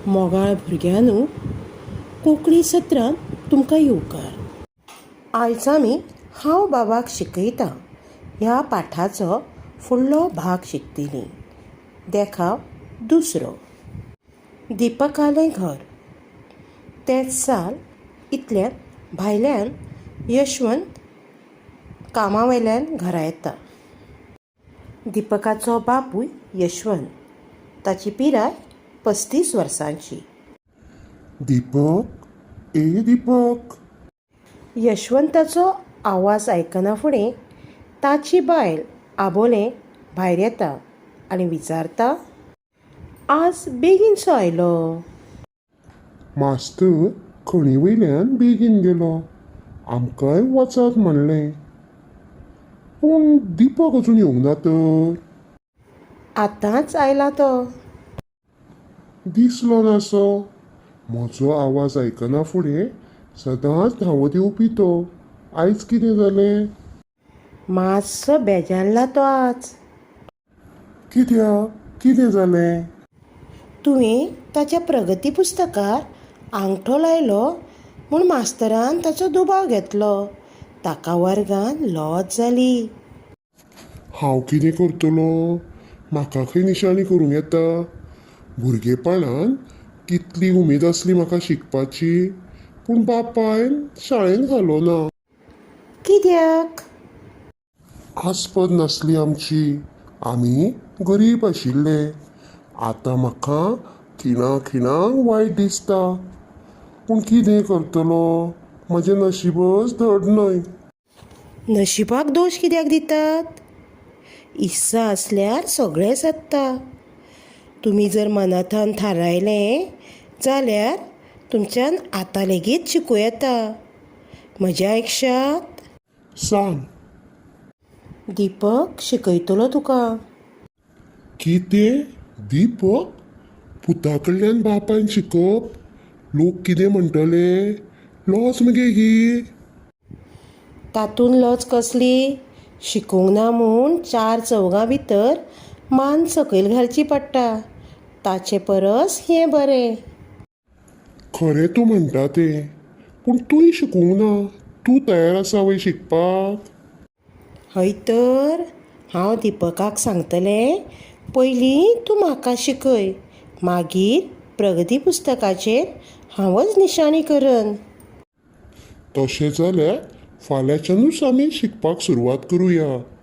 मोगाळ भुरग्यांनो, कोंकणी सत्रांत तुमकां येवकार. आयज आमी हांव बाबाक शिकयतां ह्या पाठाचो फुडलो भाग शिकतलीं. देखाव दुसरो. दिपकालें घर. तेंच साल इतल्यान भायल्यान यशवंत कामा वयल्यान घरा येता. दिपकाचो बापूय यशवंत. ताची पिराय 35 वर्सांची. दीपक, ए दीपक. यशवंताचो आवाज आयकना फुडें ताची बायल आबोलें भायर येता आनी विचारता, आज बेगीनसो आयलो? मास्तर खणी वयल्यान बेगीन गेलो, आमकांय वचात म्हणलें. पूण दीपक अजून येवंक ना तर? आतांच आयला तो. दिसलो नासो. म्हजो आवाज आयकना फुडें सदांच धांवत येवपी तो, आयज कितें जालें? मातसो बेजारला तो आज. कित्याक, कितें जालें? तुवें ताच्या प्रगती पुस्तकार आंगठो लायलो म्हूण मास्तरान ताचो दुबाव घेतलो. ताका वर्गांत लज जाली. हांव कितें करतलो? म्हाका खंय निशाणी करूंक येता? भुरगेपणान कितली उमेद आसली म्हाका शिकपाची, पूण बापायन शाळेंत घालो ना. कित्याक? आस्पद नासली आमची, आमी गरीब आशिल्ले. आतां म्हाका खिणा खिणाक वायट दिसता, पूण कितें करतलो, म्हजें नशिबच धड न्हय. नशिबाक दोश कित्याक दितात? इत्सा आसल्यार सगळें सादता. तुमी जर मनाथावन थारायलें जाल्यार तुमच्यान आतां लेगीत शिकूं येता. म्हजें आयकशात? सांग. दीपक शिकयतलो तुका. कितें? दीपक? पुता कडल्यान बापायन शिकप? लोक कितें म्हणटले? लज मगे ही. तातूंत लज कसली? शिकूंक ना म्हूण चार चवगां भितर मान सकयल घालची पडटा. ताचे परस हें बरें. खरें तूं म्हणटा तें, पूण तूंय शिकूंक ना. तूं तयार आसा वय शिकपाक? हय तर, हांव दिपकाक सांगतलें, पयलीं तूं म्हाका शिकय, मागीर प्रगती पुस्तकाचेर हांवच निशाणी करन. तशें जाल्यार फाल्यांच्यानूच आमी शिकपाक सुरवात करुया.